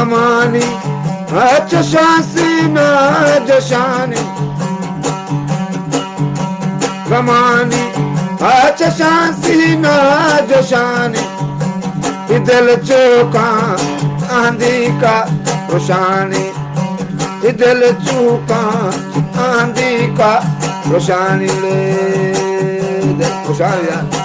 غمانی چشاں سینہ جشانی، غمانی چشاں سینہ جشانی، اے دل چوکاں آندیکا پرشانی، اے دل چوکاں آندیکا پرشانی لے، دل پرشانی یار۔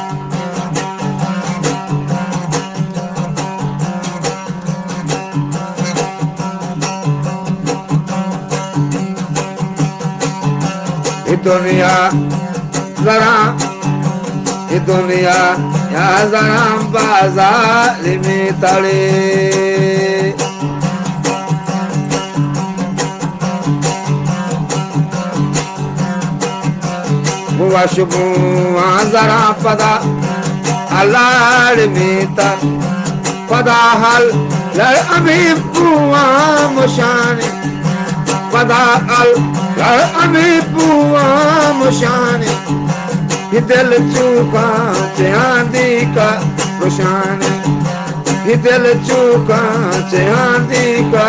اے دنیا زراں، اے دنیا یا زراں بازار میں تڑے۔ گوش بواں زراں پدا ہلال میتگ، پدا ہلال ہمے بواں مشانی، پدا ہلال ہمے بواں مشانی، اے دل چوکاں چہ آندیکا پرشانی۔ اے دل چوکاں چہ آندیکا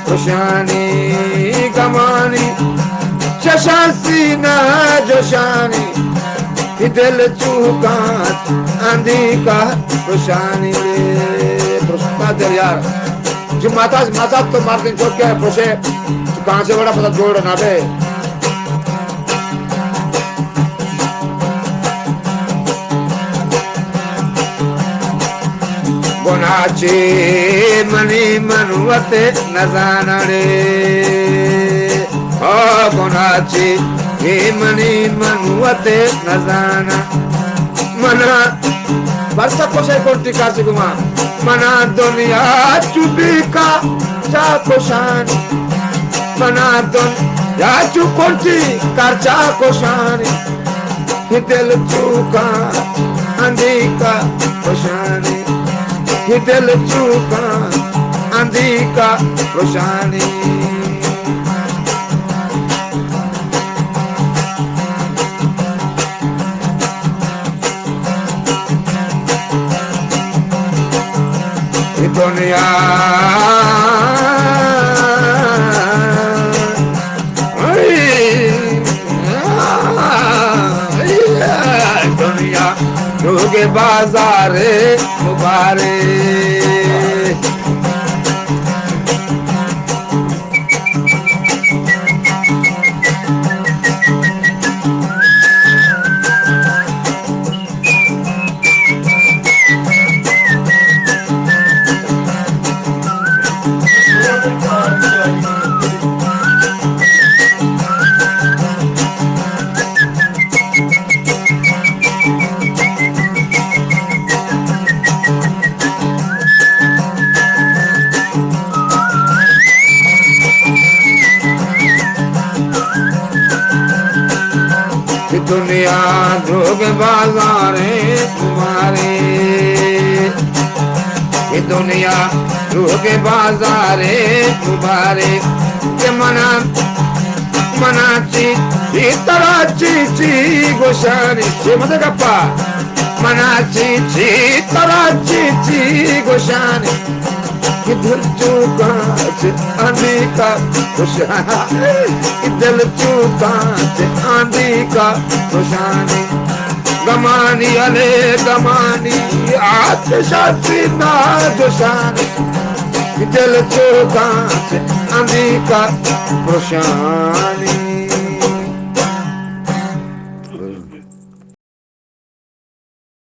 پرشانی، غمانی چشاں سینہ جشانی، اے دل چوکاں آندیکا پرشانی۔ پرشتا دل یار، جو ماتا، ماتا تو مردین چوکے پرشے، تو کانچے وڑا پتا جوڑ نہ بے۔ گناہ چی منی من وت نزانڑے، او گناہ چی اے منی من وت نزانڑ۔ منا پرچا کشے کنٹی کاسی گما، منا دنیا چو بیکا چا کشانی، منا دنیا چو کنٹی کار چا کشانی۔ اے دل چوکاں اندیکا پرشانی، اے دل چوکاں اندیکا پرشانی۔ اے دنیا، اے دنیا، روگ بازار مبارے۔ دنیا دروگ بازاریں مبارے، اے دنیا دروگ بازاریں مبارے، کہ منا، منا چی، چی ترا چی، چی گوشانی، چی مدے گپا، منا چی، چی ترا چی، چی گوشانی۔ کہ دل چوکاں چہ اندیکا پرشانی، کہ دل چوکاں چہ اندیکا پرشانی۔ گمانی الے گمانی آتش آتش ناجوشانی، کہ دل چوکاں چہ اندیکا پرشانی۔